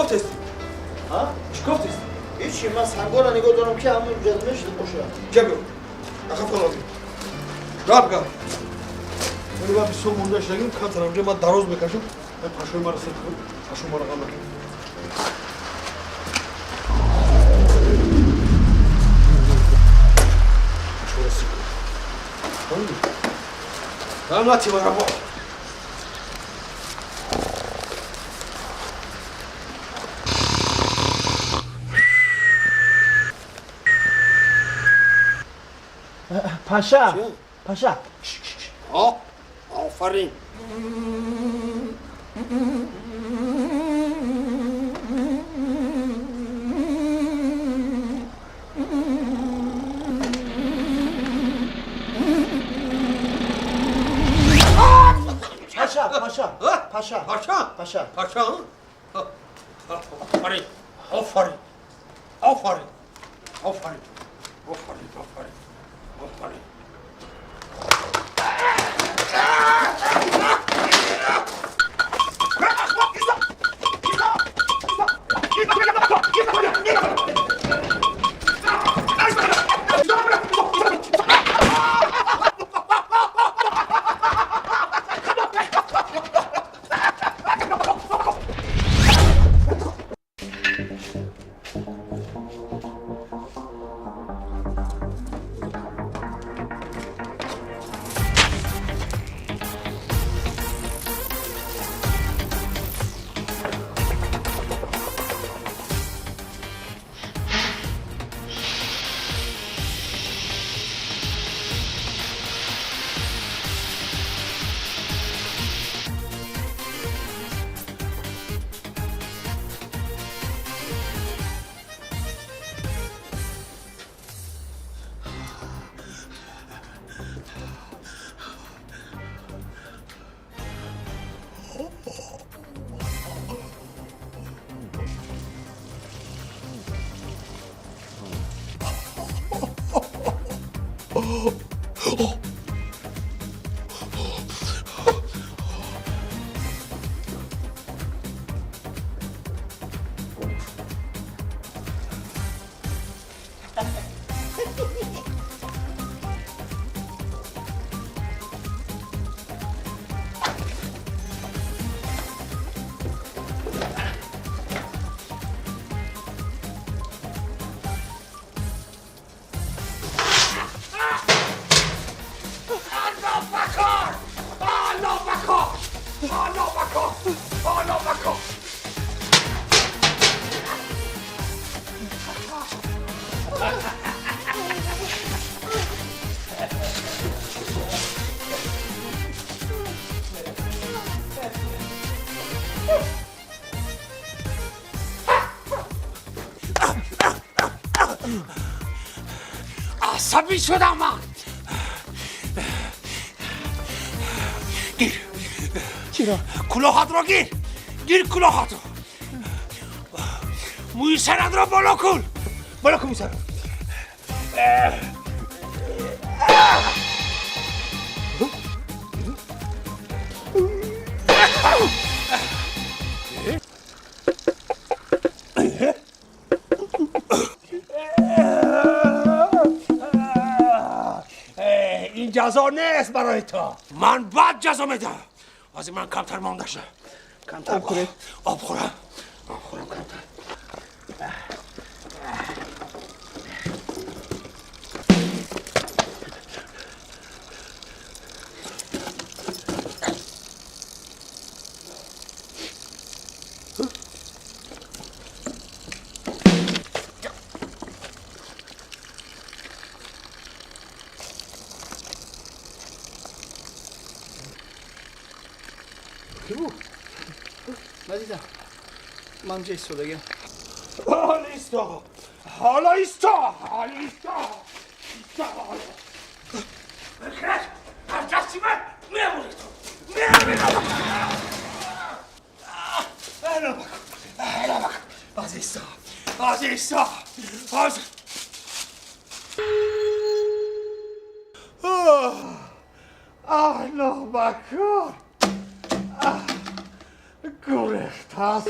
Гуфтести? Ҳа? Чӣ гуфтести? Ҳечи, ман сангора нигоҳ дорам, ки ҳамон ҷазма шуда бошад. Ҷа биё. Ақаб кун озӣ. Гап гап. Вале ман бисёр монда шудагим, камтар онҷо ман дароз мекашам. Ман пашои маро сир кун, пашо маро ғам накун. Пашоро сир кун. Фаҳмидӣ? Нати мара бо. Паша, паша. Офарин. Паша, паша, паша. Паша? Паша. Паша? Офарин. Офарин. Офарин. Офарин. Офарин, офарин. Офарин. Асабӣ шудам ман. Гир. Чиро? Кулоҳатро гир. Гир кулоҳатро. Мӯи саратро боло кун. Боло кун мӯи сарат. Ин ҷазо нест барои ту. Ман бад ҷазо медиҳам. Аз ман камтар монда шуда. Камтар Об хӯред. Об хӯрам. Об хӯрам камтар. Ки буд? Надидам. Ман ҷа истодагиам. Ҳола исто. Ҳола исто. Ҳола исто. Исто. Бирхез. Аз дасти ман мемонӣ ту. Мемонӣ. Ҳала бакун. Ҳала бакун. Аз исто. Аз исто. Аз Аллоҳ бакун. Гурехтааст.